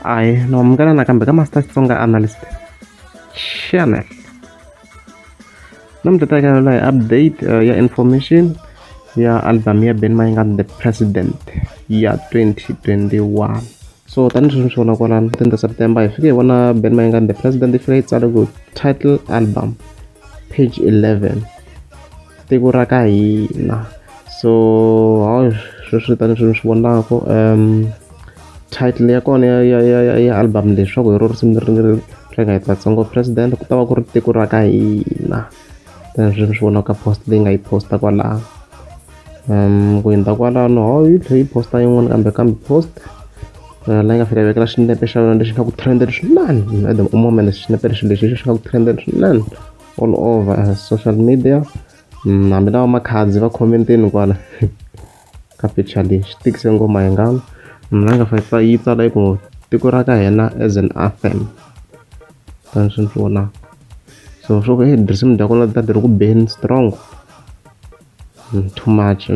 Ahi no amukela nakambe ka Master Xitsonga Analyst Channel. Namuntlha ta eka hi update ya information ya album ya Benny Mayengani The President ya 2021. So tanihi leswi swi vona kwalano 10 September hi fike hi vona Benny Mayengani The President yi fika yi tsale ku title album page 11 tiko ra ka hina. So hayi sweswi tanihi leswi swi vonaka title ya kona ya ya ya ya album leswaku hi ro risimu leri ri ri nga hi Tsongo President ku ta va ku ri tiko ra ka hina tanihi swi vonaka post leyi nga yi posta kwalaho. Ku hundza kwalano ho yi tlhela yi posta yin'wana kambe kambe post laha yi nga fika yi vekela xinepe xa yona lexi nga ku trend-eni swinene at the moment xinepe lexi lexi xi nga ku trend-eni swinene all over social media. Hambi lava makhadzi va comment-ini kwala ka picture leyi xi tikise ngoma Mayengani. Yi nga fika yi tsala yi ku tiko ra ka hina as an anthem tanihi swi vonaka. So swo ku risimu ra kona ta ri ku beni strong too much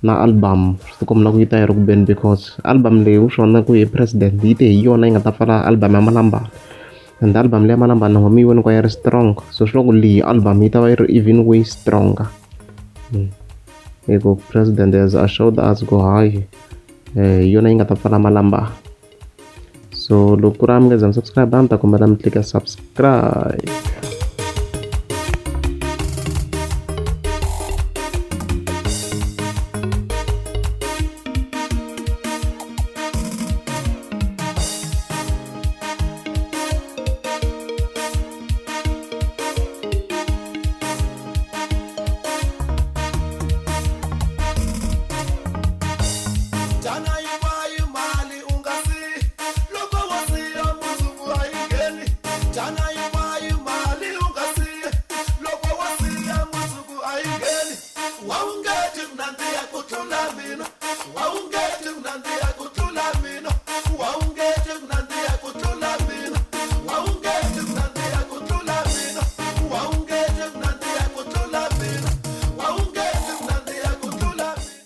na album swi ti komba na ku yi ta yi ri ku beni because album leyi u swi vona ku hi President yi te hi yona yi nga ta pfala album ya Malambana and album leyi ya Malambana nghoma yi vone ku yi ri strong so swi vula ku leyi album yi ta va yi ri even way stronger. Hi ku President has assured us ku hayi hi yona yi nga ta pfala Malambana. So loko ku ri a mi nga za mi subscribe a ni ta kombela mi tlika subscribe.